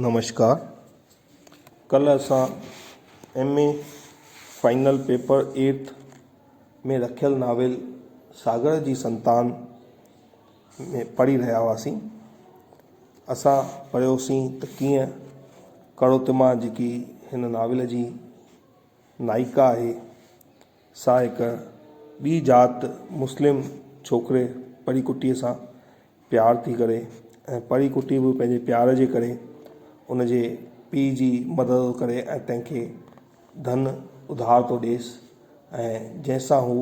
نمشڪار ڪلهه اسان M A final paper eighth ۾ رکيل ناول ساگر جي سنتان ۾ پڙهي رهيا هئاسين اسان پڙهيوسين ته ڪيئن ڪڙوتما جيڪي هن ناول جي نائڪا آهي سا هڪ ٻي ذات مسلم ڇوڪري پري ڪٽيء سان پيار ٿي ڪري ۽ پري ڪٽي به پنهنجي پيار جي ڪري ان جي پيء جي مدد ڪري ۽ تنهن کي ڌن اڌار ٿو ڏيس ۽ جنهن سان هو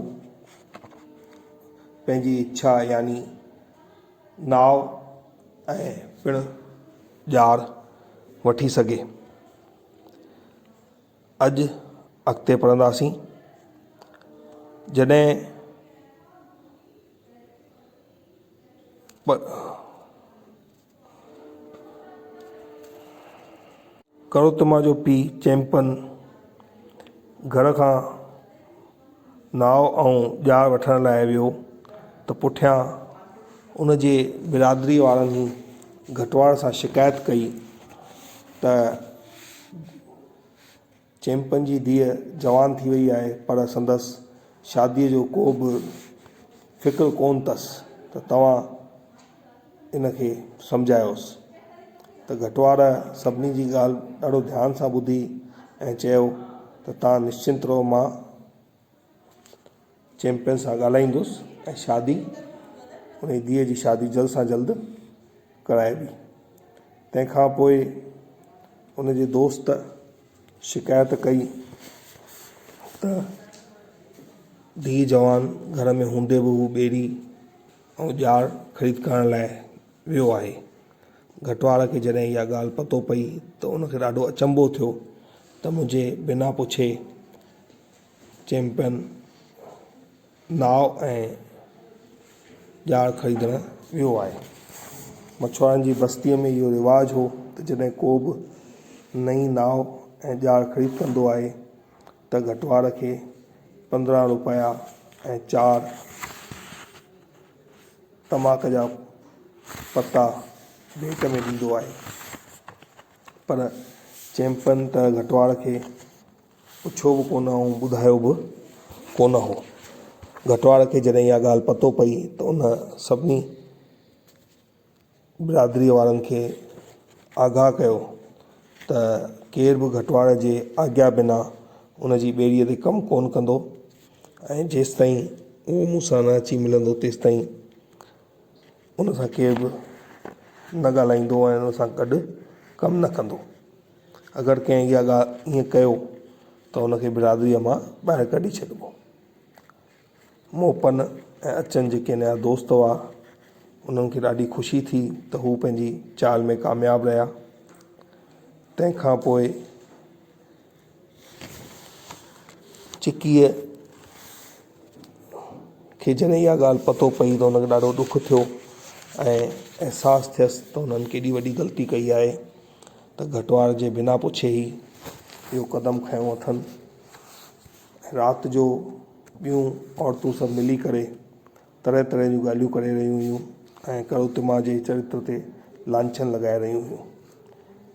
پنهنجي اڇا يعني ناو ۽ پڻ ڄار وٺي سگهي. اڄ اڳتي پڙهنداسين جڏهن ڪروتما جو پيء چيمپن گهر کان ناو ۽ ڄار وٺڻ لاء ويو ته پٺيان ان جي برادري وارن ئي گهٽواڙ سان شڪايت ڪئي ته چيمپن جي ڌيء جوان ٿي وئي آهي پر سندس شاديء جو ڪو به فڪر ڪونه اٿس ته توهان ان کي سمجهايوس ته گهٽواڙ سڀني جي ڳالهه ڏاڍو ڌيان سان ٻڌي ۽ چيو ته توهان نشچنت رهو مان چيمپئن سان ڳالهائيندس ۽ شادي ان جي ڌيء جي شادي جلد سان جلد ڪرائبي. تنهن کان پوء ان جي دوست شڪايت ڪئي ته ڌيء جوان گهر ۾ هوندي به هو ٻيڙي ۽ ڄار خريد ڪرڻ لاء ويو آهي. گهٽواڙ کي جڏهن اها ڳالهه پتو پئي ته ان کي ڏاڍو اچنڀو ٿيو ته منهنجي بنا پڇي چيمپئن ناو ۽ ڄار خريدڻ ويو آهي. مڇوارن جي بستيء ۾ اهو رواج هو ته جڏهن ڪو به نئين ناو ۽ ڄار خريد ڪندو آهي ته گهٽواڙ کي 15 روپيا ۽ چار تماڪ جا پتا ڀيٽ ۾ ڏيندو آهي. پر چيمپئن ته گهٽواڙ کي پڇيو به ڪونه ۽ ٻڌايو به ڪونه هو. گهٽواڙ کي جڏهن اها ڳالهه پتو پئي ته ان سڀني برادريء وارن کي آگاهه ڪيو ته ڪير به گهٽواڙ جي آگيا بنا ان جي ٻيڙيء تي ڪم ڪونه ڪندو ۽ جيستائين اهو مون سان نه اچي ملندو تيستائين ان سان ڪير به نه ڳالهائيندو ۽ ان سان گڏ ڪم نه ڪندو. اگر ڪنهن اها ڳالهه ائين ڪيو ته ان کي برادريء مان ٻاهر ڪڍي ڇڏبو. موپن ۽ اچن جيڪي هن جا دوست هئا، انهن کي ڏاڍي خوشي ٿي ته هو پنهنجي چال ۾ ڪامياب رهيا. تنهن کان پوء چڪيء کي جڏهن اها ڳالهه پتو پئي ته هن کي ڏاڍو ڏک ٿيو ۽ احساس ٿيس ته هنن ڪيڏي وڏي غلطي ڪئي آهي ته گهٽوار جي بنا پڇي ئي اهو قدم کنيو اٿن ۽ رات جو ٻيون عورتون سڀ ملي ڪري طرح طرح جون ڳالهيون ڪري رهيون هيون ۽ ڪروتما جي چرتر تي لانڇن لڳائي رهيون هيون.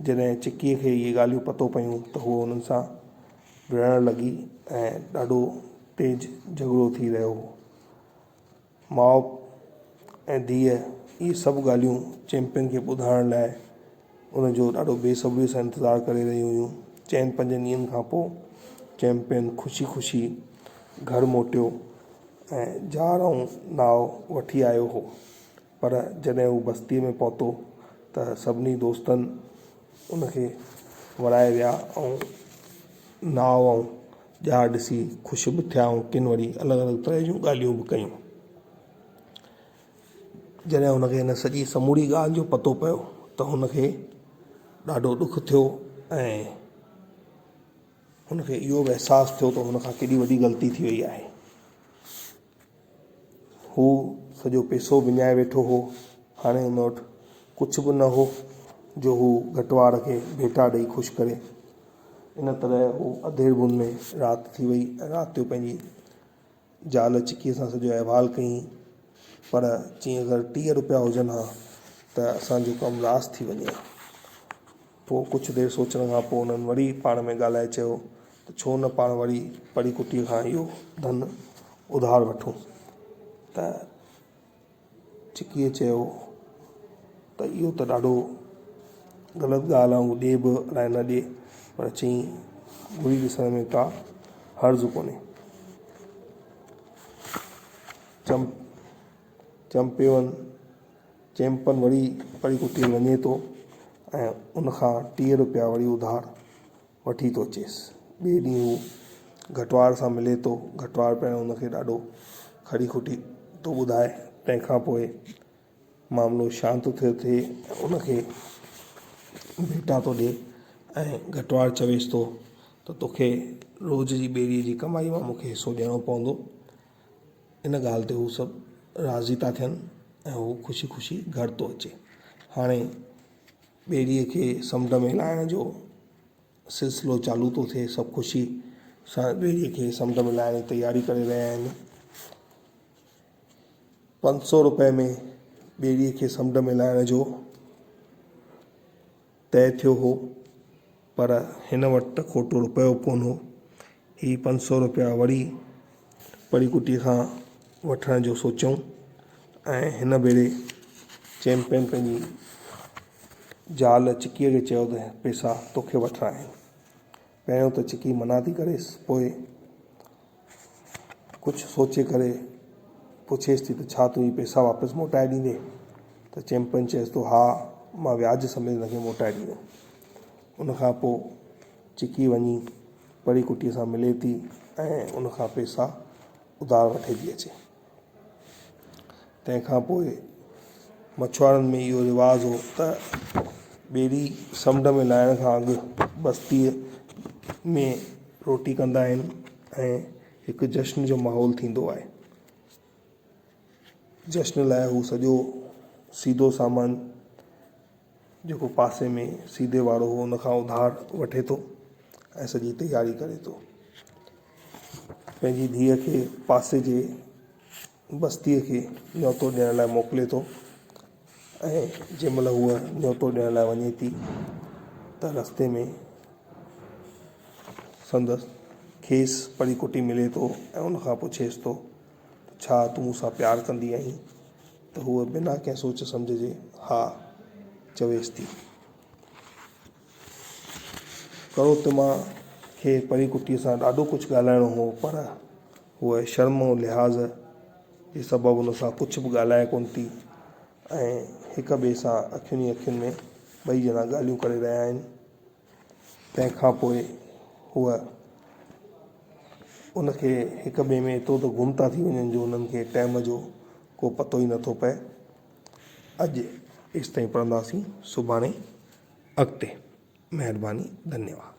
جڏهن چڪيء کي اهي ڳالهيون پتو پيون ته هوء انهن سان وڙهڻ لڳي ۽ ڏاڍو تيز جهڳڙو ٿي رهيو هو. ماء ۽ ڌيء اهي سڀ ڳالهيون چيمپئن کي ٻڌائڻ لاء ان جو ڏاڍو بي صبريء سان انتظار ڪري رهيون هيون. چئن پنجن ڏينهن کان پوء چيمپئن خوشي خوشي گهر موٽيو ۽ ڄار ۽ ناو وٺي آيو هو. پر جڏهن هو بستيء ۾ پهتو ته سڀني دوستن ان کي ورائي ويا ۽ ناو ۽ ڄار ڏسي خوش به ٿيا ۽ ڪن وري الڳ الڳ طرح جون ڳالهيون به ڪيون. جڏهن هن کي هن سڄي سموري ڳالهه جو پتو پيو ته هن کي ڏاڍو ڏک ٿيو ۽ هن کي اهو به احساس ٿيو ته هن کان ڪيڏي وڏي غلطي ٿي وئي آهي. هو سڄو پئسو وڃائي ويٺو هو. هاڻي هن وٽ ڪجهه به نه هو جو هو گهٽوار کي ڀيٽا ڏئي خوش ڪري. ان طرح هو اڌيڙ بن ۾ رات ٿي وئي ۽ رات جو پنهنجي زال چڪيء سان سڄو احوال ڪيائين. پر چيائين اگر 30 روپيا هجن ها ته اسان جو ڪم راس ٿي وڃي ها. پوء ڪجهه دير سوچڻ کان پوء انهن وري پاڻ ۾ ڳالهائي چيو ته ڇو نه پاڻ وري پري ڪٽيء کان اهو ڌن اڌار وٺون ته چڪيء چيو ته اهو ته ڏاڍو غلط ڳالهه آهي هو ڏي به الائي نه ڏي پر چيائين گهري ڏسڻ ۾ ڪا حرج ڪونهي. چم چمپيون چيمپن وري پري ڪٽيء وڃي ٿو ۽ ان کان 30 روپيا وري اڌار وٺي ٿو اچيس. ٻئي ڏينهن هو گهٽوار سان ملي ٿو. گهٽوار پهريون هن کي ڏاڍو کڙي کوٽي ٿو ٻڌائي. تنهن کان پوء معاملو شانت ٿو ٿئي ۽ ان کي ڀيٽا ٿو ڏئي ۽ گهٽوار چويس ٿو ته توکي روز جي ٻيڙيء جي ڪمائي مان مون کي حصو ڏيڻو پوندو. ان ڳالهه تي هو سڀ راضي ٿا ٿين ۽ هو خوشي خوشي گهر ٿو اچي. هاڻي ٻيڙيء کي سمنڊ ۾ لاهڻ جو سلسلو چالو ٿو ٿئي. سڀ خوشي سان ٻيڙيء کي سمنڊ ۾ لاهڻ جي تياري ڪري رهيا آهن. 500 روپئي ۾ ٻيڙيء کي سمنڊ ۾ لاهڻ جو طئي ٿيو هو، پر هن وٽ ته کوٽو رپيو به ڪونه هو. هي 500 روپيا وري پري ڪٽيء کان وٺڻ جو سوچيائون ۽ هن ڀيري چيمپئن پنهنجي زال چڪيء کي چيو ته پئسا توکي وٺڻا آهن. پهريون ته چڪي منع ٿي ڪريس، پوء ڪجهه سوچي ڪري پڇيس ٿي ته ڇا تون هي پئسا واپس موٽائي ڏيندين؟ ته چيمپئن چيس ٿو ها مان وياج سميت هن کي موٽائي ڏيندم. ان کان پوء چڪي وڃي پري ڪٽيء سان ملي ٿي ۽ ان کان پئسا اڌار وٺي ٿي اچي. تنهن کان پوء مڇوارن ۾ اهو رواج هو ته ٻيڙي سمنڊ ۾ لاهڻ کان اڳ بستيء ۾ روٽي ڪندا آهن ۽ هڪ جشن جو ماحول ٿيندو آهي. جشن لاء هو سڄو سيڌو سامان جيڪو پاسي ۾ سيڌي وارو هو ان کان اڌار وٺي ٿو ۽ سڄي تياري ڪري ٿو. پنهنجي ڌيء کي پاسي جي بستيء کي نيوتو ڏيڻ لاء موڪلي ٿو ۽ جنهن مهل هوء نيوتو ڏيڻ لاء وڃي ٿي ته رستي ۾ سندس کيس پري ڪٽي ملي ٿو ۽ ان کان پڇيس ٿو ته ڇا تون مون سان پيار ڪندي آهين؟ ته هوء بنا ڪنهن سوچ سمجهه جي ها چويس ٿي. ڪروتما کي پري ڪٽيء سان ڏاڍو ڪجهه ڳالهائڻو هو پر هوء شرم ۽ لحاظ جي سبب هن سان ڪجهه به ڳالهائي ڪونه ٿي ۽ هڪ ٻئي سان اکين ئي اکين ۾ ٻئي ڄڻا ڳالهيون ڪري رهيا آهن. تنهن کان پوء هوء ان کي هڪ ٻئي ۾ ايترو ته گم ٿا ٿي وڃن جو انهن کي ٽائيم جو ڪو پتو ئي نٿو پئي. اڄ ايستائين پڙهنداسين سڀاڻي اڳتي. مهرباني ڌنيواد.